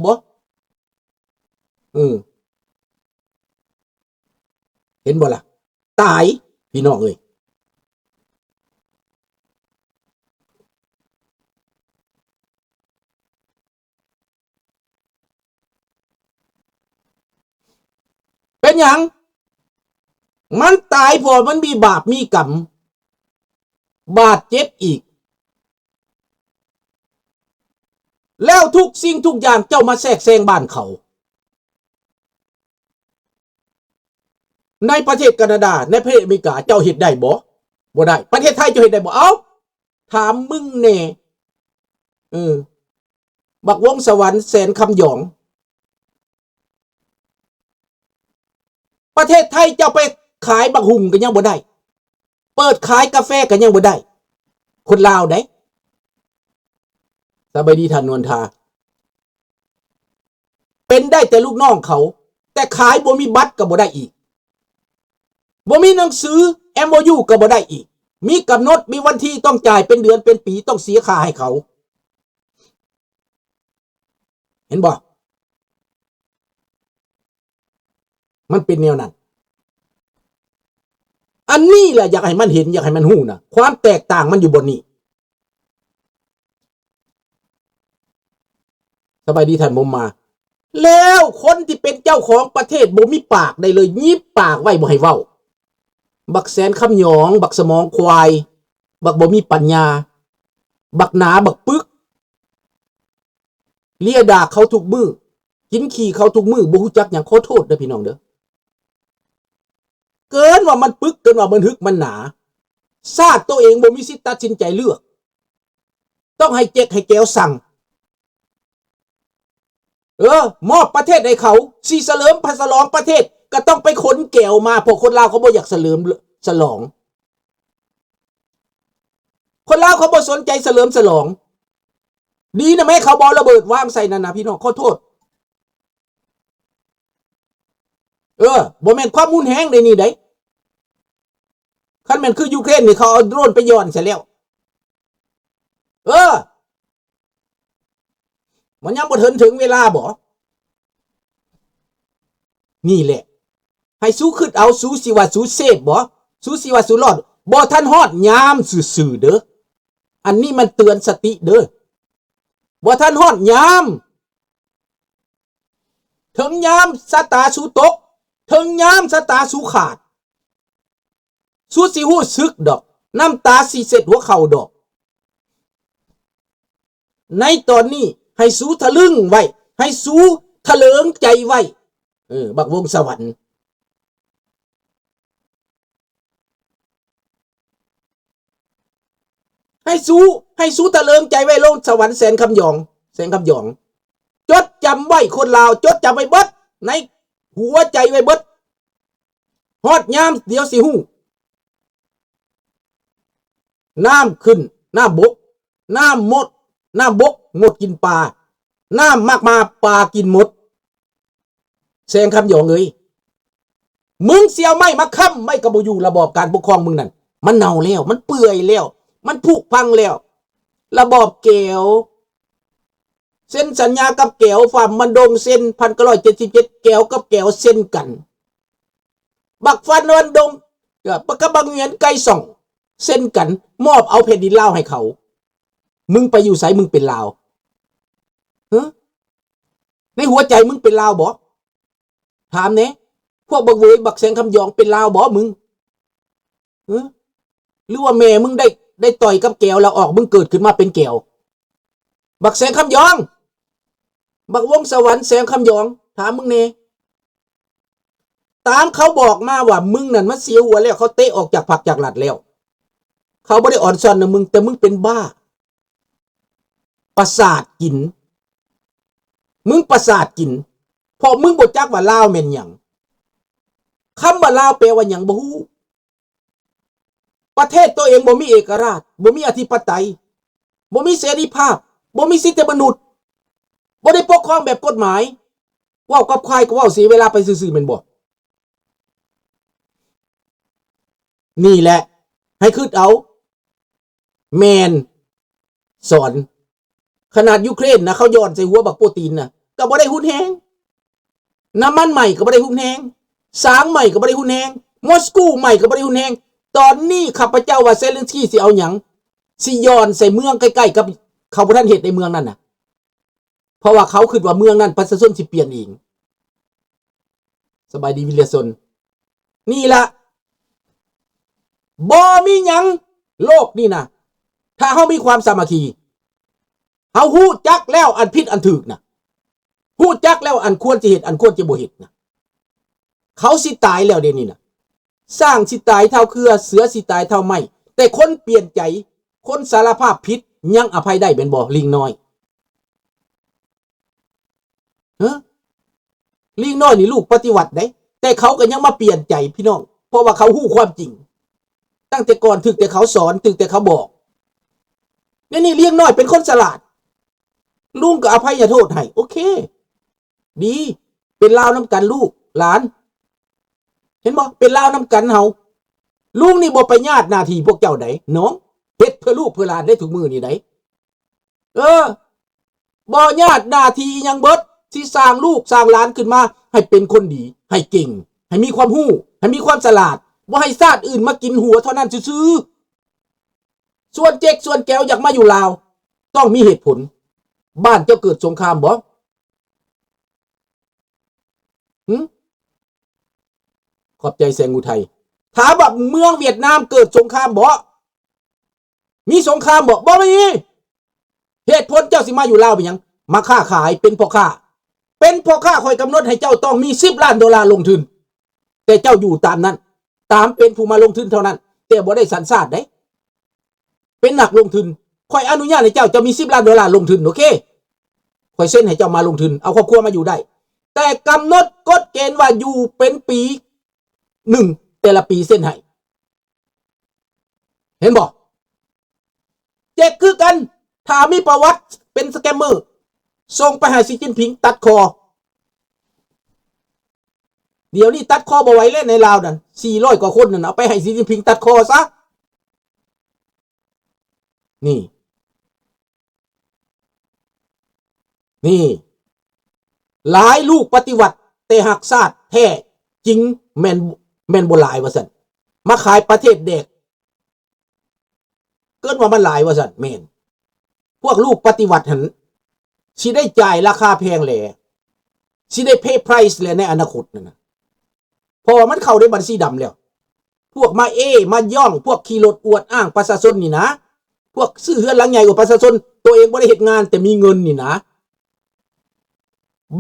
ບໍ່? ເອີ ເຫັນບໍ່ລະ? ຕາຍ ພີ່ນ້ອງເອີຍ. ເປັນຫຍັງ? ມັນຕາຍເພາະມັນມີບາບມີກຳ ບາດເຈັບອີກ ແລ້ວທຸກສິ່ງທຸກຢ່າງເຈົ້າມາແຊກແຊງບ້ານເຂົາ. ໃນປະເທດການາດາ ໃນປະເທດອາເມລິກາ ເຈົ້າເຮັດໄດ້ບໍ່? ບໍ່ໄດ້. ປະເທດໄທເຈົ້າເຮັດໄດ້ບໍ່? ເອົ້າ ຖາມມຶງແດ່ ເອີ ບັກວົງສະຫວັນ ແສນຄຳຫຍອງ. ປະເທດໄທເຈົ້າໄປຂາຍບັກຫຸ່ງກໍຍັງບໍ່ໄດ້ ເປີດຂາຍກາແຟກໍຍັງບໍ່ໄດ້ ຄົນລາວເດ້. ສະບາຍດີທ່ານນວນທາ. ເປັນໄດ້ແຕ່ລູກນ້ອງເຂົາ ແຕ່ຂາຍບໍ່ມີບັດກໍບໍ່ໄດ້ອີກ ບໍ່ມີໜັງສື ເອັມໂອຢູ ກໍບໍ່ໄດ້ອີກ ມີກຳນົດ ມີວັນທີຕ້ອງຈ່າຍ ເປັນເດືອນເປັນປີ ຕ້ອງເສຍຄ່າໃຫ້ເຂົາ. ເຫັນບໍ່? ມັນເປັນແນວນັ້ນ. ອັນນີ້ແຫຼະ ຢາກໃຫ້ມັນເຫັນ ຢາກໃຫ້ມັນຮູ້ນະ ຄວາມແຕກຕ່າງມັນຢູ່ບ່ອນນີ້. ສະບາຍດີທ່ານບຸມມາ. ແລ້ວຄົນທີ່ເປັນເຈົ້າຂອງປະເທດບໍ່ມີປາກໄດ້ເລີຍ ຫຍິບປາກໄວ້ບໍ່ໃຫ້ເວົ້າ. ບັກແສນຄຳຫຍອງ ບັກສະໝອງຄວາຍ ບັກບໍ່ມີປັນຍາ ບັກໜາ ບັກປຶກ ເລຍດ່າເຂົາທຸກມື້ ກິນຂີ້ເຂົາທຸກມື້ ບໍ່ຮູ້ຈັກຫຍັງ. ຂໍໂທດເດີພີ່ນ້ອງເດີ ເກີນວ່າມັນປຶກ ເກີນວ່າມັນຫຶກມັນໜາ. ຊາດໂຕເອງບໍ່ມີສິດຕັດສິນໃຈເລືອກ ຕ້ອງໃຫ້ເຈັກໃຫ້ແກວສັ່ງ. ເອີ ມອບປະເທດໃຫ້ເຂົາ ຊິສະເຫຼີມພະສະຫຼອງປະເທດ ກໍຕ້ອງໄປຂົນແກວມາ ເພາະຄົນລາວເຂົາບໍ່ຢາກສະເຫຼີມສະຫຼອງ. ຄົນລາວເຂົາບໍ່ສົນໃຈສະເຫຼີມສະຫຼອງ. ດີນະແມ້ເຂົາບໍ່ເອົາລະເບີດວາງໃສ່ນັ້ນນະ ພີ່ນ້ອງ ຂໍໂທດ. ເອີ ບໍ່ແມ່ນຄວາມຮຸນແຮງໃດນີ້ໃດ. ຄັນແມ່ນຄືຢູເຄຣນນີ້ ເຂົາເອົາໂດຣນໄປຢ່ອນໃສ່ແລ້ວ. ເອີ ມັນຍັງບໍ່ທັນເຖິງເວລາບໍ? ນີ້ແຫຼະ ໃຫ້ສູຄິດເອົາ ສູຊິວ່າສູເຊບບໍ? ສູຊິວ່າສູລອດ? ບໍ່ທັນຮອດຍາມຊື່ໆເດີ. ອັນນີ້ມັນເຕືອນສະຕິເດີ. ບໍ່ທັນຮອດຍາມ. ເຖິງຍາມຊະຕາສູຕົກ, ເຖິງຍາມຊະຕາສູຂາດ, ສູຊິຮູ້ສຶກດອກ, ນ້ຳຕາຊິເຊັດຫົວເຂົ່າດອກ. ໃນຕອນນີ້ໃຫ້ສູທະລຶ່ງໄວ້, ໃຫ້ສູທະເຫຼີງໃຈໄວ້, ເອີ, ບັກວົງສະຫວັນ. ໃຫ້ສູ, ໃຫ້ສູທະເຫຼີງໃຈໄວ້ ລົງສະຫວັນແສນຄຳຫຍອງ, ແສນຄຳຫຍອງ. ຈົດຈຳໄວ້ຄົນລາວ, ຈົດຈຳໄວ້ເບິດ, ໃນຫົວໃຈໄວ້ເບິດ. ຮອດຍາມດຽວຊິຮູ້. ນ້ຳຂຶ້ນ, ນ້ຳບົກ, ນ້ຳໝົດ, ນ້ຳບົກໝົດກິນປາ, ນ້ຳມາກມາປາກິນໝົດ. ແສງຄຳຫຍອງເອີຍ, ມຶງຊິເອົາໄມ້ມາຄ້ຳໄວ້ກໍບໍ່ຢູ່. ລະບອບການປົກຄອງມຶງນັ້ນ ມັນເນົ່າແລ້ວ, ມັນເປື່ອຍແລ້ວ, ມັນຜຸພັງແລ້ວ. ລະບອບແກວ ເຊັນສັນຍາກັບແກວ, ຟ້າມບັນດົງເຊັນ ພັນເກົ້າຮ້ອຍເຈັດສິບເຈັດ ແກວກັບແກວເຊັນກັນ. ບັກຟັນວັນດົງ ເອີ ປະກັບບັກຫງຽນໄກສ່ອງ ເຊັນກັນ ມອບເອົາແຜ່ນດິນລາວໃຫ້ເຂົາ. ມຶງໄປຢູ່ໃສ? ມຶງເປັນລາວ ຮະ? ໃນຫົວໃຈມຶງເປັນລາວບໍ? ຖາມແດ່. ພວກບັກເຫວີຍ ບັກແສງຄຳຫຍອງ ເປັນລາວບໍມຶງ? ຮະ? ຫຼືວ່າແມ່ມຶງໄດ້, ໄດ້ຕ່ອຍກັບແກວແລ້ວອອກ, ມຶງເກີດຂຶ້ນມາເປັນແກວ? ບັກແສງຄຳຫຍອງ, ບັກວົງສະຫວັນ ແສງຄຳຫຍອງ, ຖາມມຶງແດ່. ຕາມເຂົາບອກມາວ່າມຶງນັ້ນມັນເສຍຫົວແລ້ວ, ເຂົາເຕະອອກຈາກພັກຈາກລັດແລ້ວ. ເຂົາບໍ່ໄດ້ອອນຊອນນຳມຶງ, ແຕ່ມຶງເປັນບ້າ. ປະສາດກິນ. ມຶງປະສາດກິນ, ເພາະມຶງບໍ່ຈັກວ່າລາວແມ່ນຫຍັງ. ຄຳວ່າລາວແປວ່າຫຍັງບໍ່ຮູ້. ປະເທດຕົວເອງບໍ່ມີເອກະລາດ, ບໍ່ມີອະທິປະໄຕ, ບໍ່ມີເສລີພາບ, ບໍ່ມີສິດທິມະນຸດ, ບໍ່ໄດ້ປົກຄອງແບບກົດໝາຍ. ເວົ້າກັບຄວາຍກໍເວົ້າເສຍເວລາໄປຊື່ໆ ແມ່ນບໍ່? ນີ້ແຫຼະ ໃຫ້ຄິດເອົາ. ແມ່ນ ສອນ. ຂະໜາດຢູເຄຣນນະ ເຂົາຍ້ອນໃສ່ຫົວບັກໂປຕີນນະ, ກໍບໍ່ໄດ້ຮຸນແຮງ, ນ້ຳມັນໃໝ່ກໍບໍ່ໄດ້ຮຸນແຮງ, ສາງໃໝ່ກໍບໍ່ໄດ້ຮຸນແຮງ, ມອສກູໃໝ່ກໍບໍ່ໄດ້ຮຸນແຮງ. ຕອນນີ້ຂ້າພະເຈົ້າວ່າເຊເລັນສກີຊິເອົາຫຍັງ? ຊິຢ່ອນໃສ່ເມືອງໃກ້ໆກັບເຂົາບໍ່ທັນເຮັດໃນເມືອງນັ້ນນະ. ເພາະວ່າເຂົາຄິດວ່າເມືອງນັ້ນປະຊາຊົນຊິປ່ຽນເອງ. ສະບາຍດີວິລະຊົນ. ນີ້ລະ ບໍ່ມີຫຍັງໂລກນີ້ນະ ຖ້າເຮົາມີຄວາມສາມັກຄີ, ເຮົາຮູ້ຈັກແລ້ວອັນຜິດອັນຖືກນະ, ຮູ້ຈັກແລ້ວອັນຄວນຊິເຮັດ ອັນຄວນຈະບໍ່ເຮັດນະ. ເຂົາຊິຕາຍແລ້ວເດນີ້ນະ, ຊ້າງຊິຕາຍເທົ່າເຄືອ, ເສືອຊິຕາຍເທົ່າໄມ້, ແຕ່ຄົນປ່ຽນໃຈ, ຄົນສາລະພາບຜິດ ຍັງອະໄພໄດ້ແມ່ນບໍ່ ລິງນ້ອຍ? ຮະ? ລີງນ້ອຍນີ້ລູກປະຕິວັດເດ້, ແຕ່ເຂົາກໍຍັງມາປ່ຽນໃຈພີ່ນ້ອງ, ເພາະວ່າເຂົາຮູ້ຄວາມຈິງ. ຕັ້ງແຕ່ກ່ອນຖືກແຕ່ເຂົາສອນ, ຖືກແຕ່ເຂົາບອກ. ດຽວນີ້ລີງນ້ອຍເປັນຄົນສະຫຼາດ, ລຸງກໍອະໄພຍະໂທດໃຫ້, ໂອເຄ, ດີ, ເປັນລາວນຳກັນລູກຫຼານ, ເຫັນບໍ່? ເປັນລາວນຳກັນເຮົາ. ລຸງນີ້ບໍ່ໄປຍາດໜ້າທີ່ພວກເຈົ້າໃດ໋ນ້ອງ, ເຮັດເພື່ອລູກເພື່ອຫຼານໄດ້ທຸກມື້ນີ້ໃດ໋. ເອີ ບໍ່ຍາດໜ້າທີ່ອີ່ຫຍັງເບິດ, ຊິສ້າງລູກສ້າງຫຼານຂຶ້ນມາໃຫ້ເປັນຄົນດີ, ໃຫ້ເກັ່ງ, ໃຫ້ມີຄວາມຮູ້, ໃຫ້ມີຄວາມສະຫຼາດ, ບໍ່ໃຫ້ຊາດອື່ນມາກິນຫົວເທົ່ານັ້ນຊື່ໆ. ສ່ວນເຈັກສ່ວນແກວຢາກມາຢູ່ລາວ ຕ້ອງມີເຫດຜົນ. ບ້ານເຈົ້າເກີດສົງຄາມບໍ່? ຫຶ? ຂອບໃຈແສງອຸໄທ. ຖາມວ່າເມືອງຫວຽດນາມເກີດສົງຄາມບໍ່? ມີສົງຄາມບໍ່? ບໍ່ມີ. ເຫດຜົນເຈົ້າຊິມາຢູ່ລາວເປັນຫຍັງ? ມາຄ້າຂາຍ, ເປັນພໍ່ຄ້າ. ເປັນພໍ່ຄ້າ ຂ້ອຍກຳນົດໃຫ້ເຈົ້າຕ້ອງມີສິບລ້ານໂດລາລົງທຶນ, ແຕ່ເຈົ້າຢູ່ຕາມນັ້ນ, ຕາມເປັນຜູ້ມາລົງທຶນເທົ່ານັ້ນ, ແຕ່ບໍ່ໄດ້ສັນຊາດເດ້. ເປັນນັກລົງທຶນ, ຂ້ອຍອະນຸຍາດໃຫ້ເຈົ້າ, ເຈົ້າມີສິບລ້ານໂດລາລົງທຶນ, ໂອເຄ. ຂ້ອຍເຊັນໃຫ້ເຈົ້າມາລົງທຶນ, ເອົາຄອບຄົວມາຢູ່ໄດ້. ແຕ່ກຳນົດກົດເກນວ່າຢູ່ເປັນປີໜຶ່ງ, ແຕ່ລະປີເຊັນໃຫ້. ເຫັນບໍ່? ເຈັກຄືກັນ, ຖ້າມີປະຫວັດເປັນສະແກມເມີ, ສົ່ງໄປໃຫ້ສີຈິ້ນຜິງຕັດຄໍ. ດຽວນີ້ຕັດຄໍບໍ່ໄຫວແລ້ວໃນລາວນັ້ນ, ສີ່ຮ້ອຍກວ່າຄົນນັ້ນ, ເອົາໄປໃຫ້ສີຈິ້ນຜິງຕັດຄໍຊະ. ນີ້ ນີ້ ຫຼາຍລູກປະຕິວັດ ແຕ່ຮັກຊາດແທ້ຈິງແມ່ນ ແມ່ນບໍ່ຫຼາຍວ່າຊັ້ນ, ມາຂາຍປະເທດແດກ ເກີນວ່າມັນຫຼາຍວ່າຊັ້ນ. ແມ່ນ ພວກລູກປະຕິວັດຫັ້ນ ຊິໄດ້ຈ່າຍລາຄາແພງແຫຼະ, ຊິໄດ້ pay price ແຫຼະ ໃນອະນາຄົດນັ້ນນະ. ເພາະວ່າມັນເຂົ້າໃນບັນຊີດຳແລ້ວ. ພວກມາເອ້ມາຍ້ອງ, ພວກຂີ່ລົດອວດອ້າງປະຊາຊົນນີ້ນະ, ພວກຊື້ເຮືອນຫຼັງໃຫຍ່ກວ່າປະຊາຊົນ, ໂຕເອງບໍ່ໄດ້ເຮັດງານແຕ່ມີເງິນນີ້ນະ,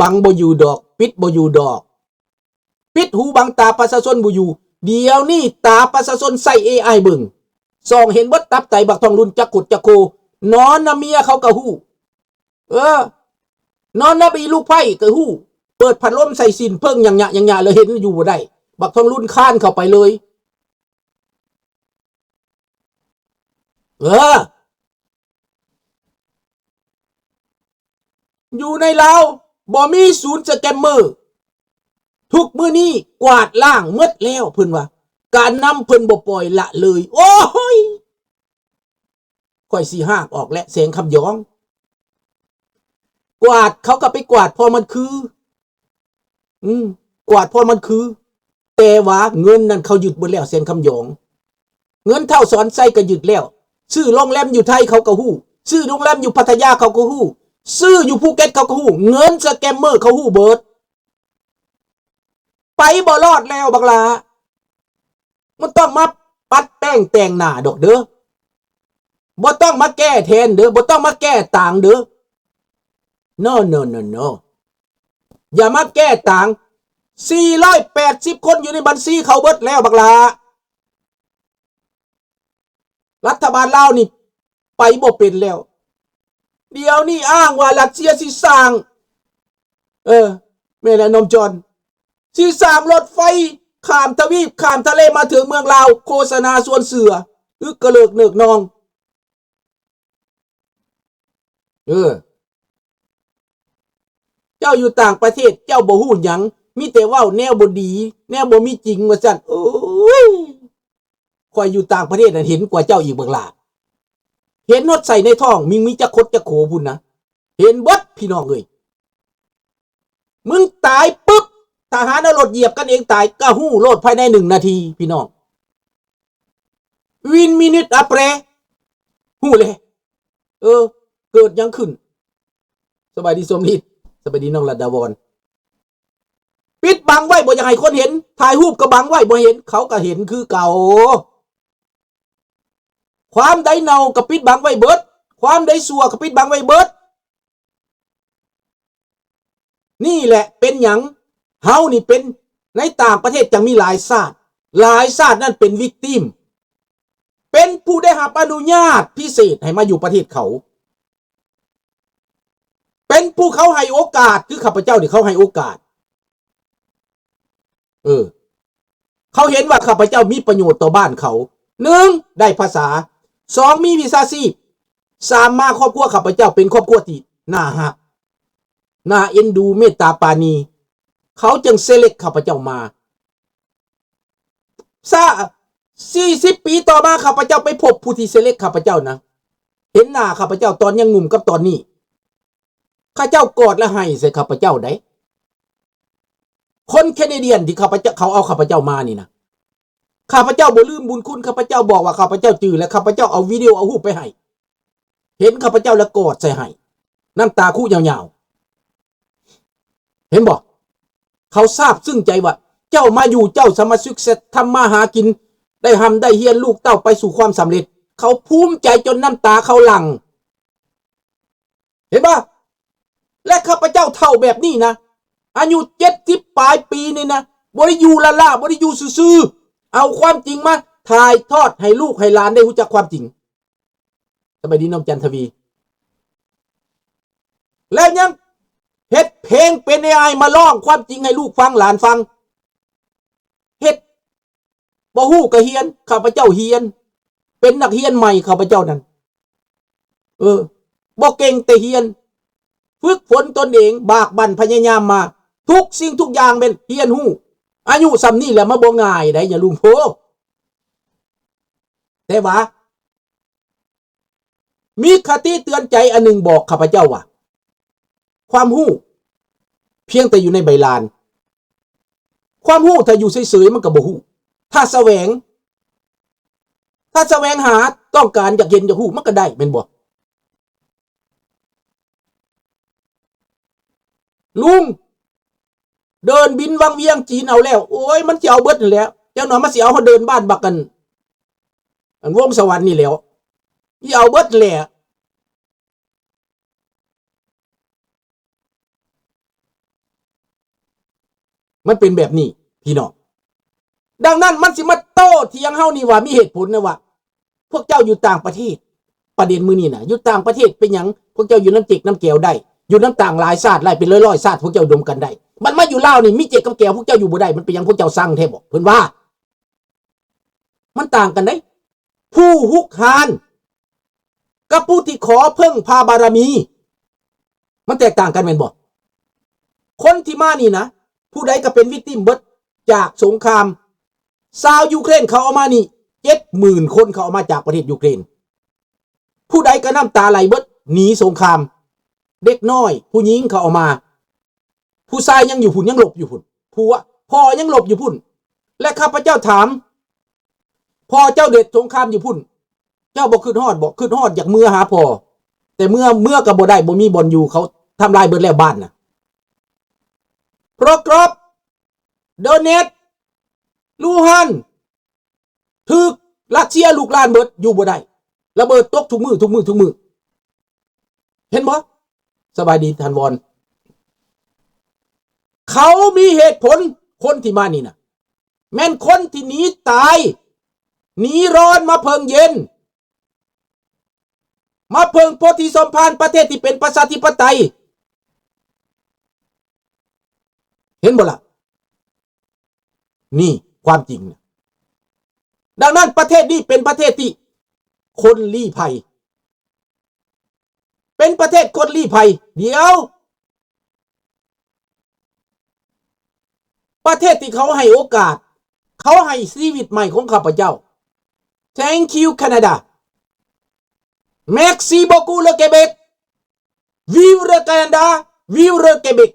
ບັງບໍ່ຢູ່ດອກ, ປິດບໍ່ຢູ່ດອກ, ປິດຫູບັງຕາປະຊາຊົນບໍ່ຢູ່. ດຽວນີ້ຕາປະຊາຊົນໃຊ້ ເອໄອ ເບິ່ງ, ສ່ອງເຫັນເບິດຕັບໄຕບັກທອງລຸນຈັກຂົດຈັກໂຄ, ນອນນຳເມຍເຂົາກໍຮູ້. ເອີ ນອນນຳອີລູກໃພ້ກໍຮູ້, ເປີດພັດລົມໃສ່ສີ້ນເຜິ້ງຫຍັງຍະຫຍັງຍະ ແລ້ວເຫັນຢູ່ບໍ່ໄດ້, ບັກທອງລຸນຄານເຂົ້າໄປເລີຍ. ເອີ ຢູ່ໃນລາວບໍ່ມີສູນສະແກມເມີ, ທຸກມື້ນີ້ກວາດລ້າງໝົດແລ້ວ ເພິ່ນວ່າ, ການນຳເພິ່ນບໍ່ປ່ອຍລະເລີຍ. ໂອ້ຍ! ຂ້ອຍຊິຮາກອອກແຫຼະ ແສງຄຳຢອງ. ກວາດ ເຂົາກໍໄປກວາດເພາະມັນຄື, ອືມ ກວາດເພາະມັນຄື, ແຕ່ວ່າເງິນນັ້ນເຂົາຍຶດເບິດແລ້ວ ແສງຄຳຢອງ. ເງິນທ້າວສອນໄຊກໍຍຶດແລ້ວ. ຊື້ໂຮງແຮມຢູ່ໄທເຂົາກໍຮູ້, ຊື້ໂຮງແຮມຢູ່ພັດທະຍາເຂົາກໍຮູ້, ຊື້ຢູ່ພູເກັດເຂົາກໍຮູ້. ເງິນສະແກມເມີເຂົາຮູ້ເບິດ. ໄປບໍ່ລອດແລ້ວບັກຫຼ້າ. ບໍ່ຕ້ອງມາປັດແປ້ງແຕ່ງໜ້າດອກເດີ, ບໍ່ຕ້ອງມາແກ້ແທນເດີ, ບໍ່ຕ້ອງມາແກ້ຕາງເດີ. No no no no, ຢ່າມາແກ້ຕາງ. ສີ່ຮ້ອຍແປດສິບຄົນຢູ່ໃນບັນຊີເຂົາເບິດແລ້ວບັກຫຼ້າ. ລັດຖະບານລາວນີ້ໄປບໍ່ເປັນແລ້ວ. ດຽວນີ້ອ້າງວ່າຣັດເຊຍຊິສ້າງ, ເອີ ແມ່ນແຫຼະນ້ອງຈອນ, ຊິສ້າງລົດໄຟຂ້າມທະວີບຂ້າມທະເລມາເຖິງເມືອງລາວ, ໂຄສະນາຊວນເຊື່ອ, ອຶກກະເລິກເນີກນອງ. ເອີ ເຈົ້າຢູ່ຕ່າງປະເທດ ເຈົ້າບໍ່ຮູ້ຫຍັງ, ມີແຕ່ເວົ້າແນວບໍ່ດີ ແນວບໍ່ມີຈິງວ່າຊັ້ນ. ໂອ້ຍ ຂ້ອຍຢູ່ຕ່າງປະເທດນັ້ນເຫັນກວ່າເຈົ້າອີກບັກຫຼ້າ, ເຫັນຮອດໄສ້ໃນທ້ອງ ມີ ມີຈັກຄົດຈັກໂຂພຸ້ນນະ, ເຫັນເບິດພີ່ນ້ອງເອີຍ. ມຶງຕາຍປຶບ ທະຫານເອົາລົດຢຽບກັນເອງຕາຍ ກະຮູ້ໂລດພາຍໃນໜຶ່ງນາທີ ພີ່ນ້ອງ. Une minute après ຮູ້ເລີຍ. ເອີ ເກີດຫຍັງຂຶ້ນ? ສະບາຍດີ ສົມລິດ. ສະບາຍດີ ນ້ອງລັດດາວອນ. ປິດບັງໄວ້ ບໍ່ຢາກໃຫ້ຄົນເຫັນ, ຖ່າຍຮູບກໍບັງໄວ້ ບໍ່ເຫັນ, ເຂົາກໍເຫັນຄືເກົ່າ. ຄວາມໃດເນົ່າກໍປິດບັງໄວ້ເບິດ, ຄວາມໃດຊົ່ວກໍປິດບັງໄວ້ເບິດ. ນີ້ແຫຼະເປັນຫຍັງເຮົານີ້ເປັນ ໃນຕ່າງປະເທດຈັ່ງມີຫຼາຍຊາດ, ຫຼາຍຊາດນັ້ນເປັນ victim ເປັນຜູ້ໄດ້ຮັບອະນຸຍາດພິເສດໃຫ້ມາຢູ່ປະເທດເຂົາ, ເປັນຜູ້ເຂົາໃຫ້ໂອກາດ ຄືຂ້າພະເຈົ້ານີ້ເຂົາໃຫ້ໂອກາດ. ເອີ ເຂົາເຫັນວ່າຂ້າພະເຈົ້າມີປະໂຫຍດຕໍ່ບ້ານເຂົາ, ໜຶ່ງ ໄດ້ພາສາ, ສອງ ມີວິຊາຊີບ, ສາມ ມາຄອບຄົວຂ້າພະເຈົ້າເປັນຄອບຄົວທີ່ໜ້າຮັກ, ໜ້າເອັນດູ, ເມດຕາປານີ, ເຂົາຈຶ່ງ select ຂ້າພະເຈົ້າມາ. ຊະ ສີ່ສິບປີຕໍ່ມາ ຂ້າພະເຈົ້າໄປພົບຜູ້ທີ່ select ຂ້າພະເຈົ້ານະ, ເຫັນໜ້າຂ້າພະເຈົ້າຕອນຍັງໜຸ່ມກັບຕອນນີ້, ເຂົາເຈົ້າກອດແລະໄຫ້ໃສ່ຂ້າພະເຈົ້າໃດ໋. ຄົນແຄນາດຽນທີ່ຂ້າພະເຈົ້າ ເຂົາເອົາຂ້າພະເຈົ້າມານີ້ນະ, ຂ້າພະເຈົ້າບໍ່ລືມບຸນຄຸນ, ຂ້າພະເຈົ້າບອກວ່າຂ້າພະເຈົ້າຈື່ ແລະ ຂ້າພະເຈົ້າເອົາວິດີໂອ ເອົາຮູບໄປໃຫ້, ເຫັນຂ້າພະເຈົ້າແລ້ວກອດໃສ່ໄຫ້, ນ້ຳຕາຄຸຍາວໆ. ເຫັນບໍ່? ເຂົາຊາບຊຶ້ງໃຈວ່າ ເຈົ້າມາຢູ່ ເຈົ້າສາມາດ success ທຳມາຫາກິນ ໄດ້ຮ່ຳໄດ້ຮຽນ, ລູກເຕົ້າໄປສູ່ຄວາມສຳເລັດ. ເຂົາພູມໃຈຈົນນ້ຳຕາເຂົາຫຼັ່ງ. ເຫັນບໍ່? ແລະ ຂ້າພະເຈົ້າເຖົ້າແບບນີ້ນະ, ອາຍຸເຈັດສິບປາຍປີນີ້ນະ, ບໍ່ໄດ້ຢູ່ລ້າໆ, ບໍ່ໄດ້ຢູ່ຊື່ໆ, ເອົາຄວາມຈິງມາຖ່າຍທອດໃຫ້ລູກໃຫ້ຫຼານໄດ້ຮູ້ຈັກຄວາມຈິງ. ສະບາຍດີ ນ້ອງຈັນທະວີ. ແລ້ວຍັງເຮັດເພງເປັນ ເອໄອ ມາຮ້ອງຄວາມຈິງໃຫ້ລູກຟັງ, ຫຼານຟັງ. ເຮັດ ບໍ່ຮູ້ກໍຮຽນ, ຂ້າພະເຈົ້າຮຽນ, ເປັນນັກຮຽນໃໝ່ ຂ້າພະເຈົ້ານັ້ນ. ເອີ ບໍ່ເກັ່ງແຕ່ຮຽນ, ຝຶກຝົນຕົນເອງ, ບາກບັ່ນພະຍາຍາມມາ, ທຸກສິ່ງທຸກຢ່າງແມ່ນຮຽນຮູ້. ອາຍຸສ່ຳນີ້ແຫຼະ ມັນບໍ່ງ່າຍໃດ໋ ຍາລຸງໂພ. ແຕ່ວ່າ ມີຄະຕິເຕືອນໃຈອັນໜຶ່ງບອກຂ້າພະເຈົ້າວ່າ ຄວາມຮູ້ພຽງແຕ່ຢູ່ໃນໃບລານ, ຄວາມຮູ້ຖ້າຢູ່ເສີຍໆ ມັນກໍບໍ່ຮູ້. ຖ້າສະແຫວງ, ຖ້າສະແຫວງຫາ, ຕ້ອງການ, ຢາກເຫັນ, ຢາກຮູ້, ມັນກໍໄດ້, ແມ່ນບໍ່? ລຸງ ເດີ່ນບິນວັງວຽງຈີນເອົາແລ້ວ, ໂອ້ຍ ມັນຊິເອົາເບິດຫັ້ນແຫຼະ, ຈັກໜ່ອຍມັນຊິເອົາເຮົາເດີ່ນບ້ານບັກ ອັນ ອັນວົງສະຫວັນນີ້ແຫຼ້ວ, ຊິເອົາເບິດແຫຼະ. ມັນເປັນແບບນີ້ພີ່ນ້ອງ. ດັ່ງນັ້ນມັນຊິມາໂຕ້ຖຽງເຮົານີ້ວ່າມີເຫດຜົນນະວ່າ ພວກເຈົ້າຢູ່ຕ່າງປະເທດ, ປະເດັນມື້ນີ້ນະ, ຢູ່ຕ່າງປະເທດເປັນຫຍັງພວກເຈົ້າຢູ່ນຳເຈັກນຳແກວໄດ້, ຢູ່ນຳຕ່າງຫຼາຍຊາດຫຼາຍເປັນຮ້ອຍໆຊາດ ພວກເຈົ້າອຸດົມກັນໄດ້, ບັດມາຢູ່ລາວນີ້ມີເຈັກກັບແກວ ພວກເຈົ້າຢູ່ບໍ່ໄດ້, ມັນເປັນຫຍັງພວກເຈົ້າຊັງແທ້ບໍ? ເພິ່ນວ່າ ມັນຕ່າງກັນເດ້. ຜູ້ຮຸກຮານກັບຜູ້ທີ່ຂໍເພິ່ງພາບາລະມີ ມັນແຕກຕ່າງກັນແມ່ນບໍ່? ຄົນທີ່ມານີ້ນະ ຜູ້ໃດກໍເປັນວິກຕິມເບິດຈາກສົງຄາມ. ຊາວຢູເຄຣນເຂົາເອົາມານີ້ ເຈັດໝື່ນຄົນ ເຂົາເອົາມາຈາກປະເທດຢູເຄຣນ. ຜູ້ໃດກໍນ້ຳຕາໄຫຼເບິດ ໜີສົງຄາມ. ເດັກນ້ອຍ ຜູ້ຍິງເຂົາເອົາມາ. ຜູ້ຊາຍຍັງຢູ່ພຸ້ນ ຍັງຫຼົບຢູ່ພຸ້ນ. ຜົວ ພໍ່ຍັງຫຼົບຢູ່ພຸ້ນ. ແລະ ຂ້າພະເຈົ້າຖາມ ພໍ່ເຈົ້າເດັດສົງຄາມຢູ່ພຸ້ນ ເຈົ້າບໍ່ຄິດຮອດບໍ? ຄິດຮອດ ຢາກເມືອຫາພໍ່ ແຕ່ເມືອ ເມືອກໍບໍ່ໄດ້ ບໍ່ມີບ່ອນຢູ່ ເຂົາທຳລາຍເບິດແລ້ວບ້ານນະ. ໂພຣກຣອບ ໂດເນັດ ລູຮານ ຖືກຣັດເຊຍລຸກລານເບິດ ຢູ່ບໍ່ໄດ້ ລະເບີດຕົກທຸກມື້ ທຸກມື້ ທຸກມື້. ເຫັນບໍ່? ສະບາຍດີທ່ານວອນ. ເຂົາມີເຫດຜົນ ຄົນທີ່ມານີ້ນະ ແມ່ນຄົນທີ່ໜີຕາຍ ໜີຮ້ອນມາເພິ່ງເຢັນ ມາເພິ່ງໂພທິສົມພານ ປະເທດທີ່ເປັນປະຊາທິປະໄຕ. ເຫັນບໍ່ລະ? ນີ້ຄວາມຈິງນະ. ດັ່ງນັ້ນປະເທດນີ້ເປັນປະເທດທີ່ຄົນລີ້ໄພ ເປັນປະເທດຄົນລີ້ໄພ. ດຽວ ປະເທດທີ່ເຂົາໃຫ້ໂອກາດ ເຂົາໃຫ້ຊີວິດໃໝ່ຂອງຂ້າພະເຈົ້າ. Thank you Canada. Merci beaucoup le Québec. Vive le Canada. Vive le Québec.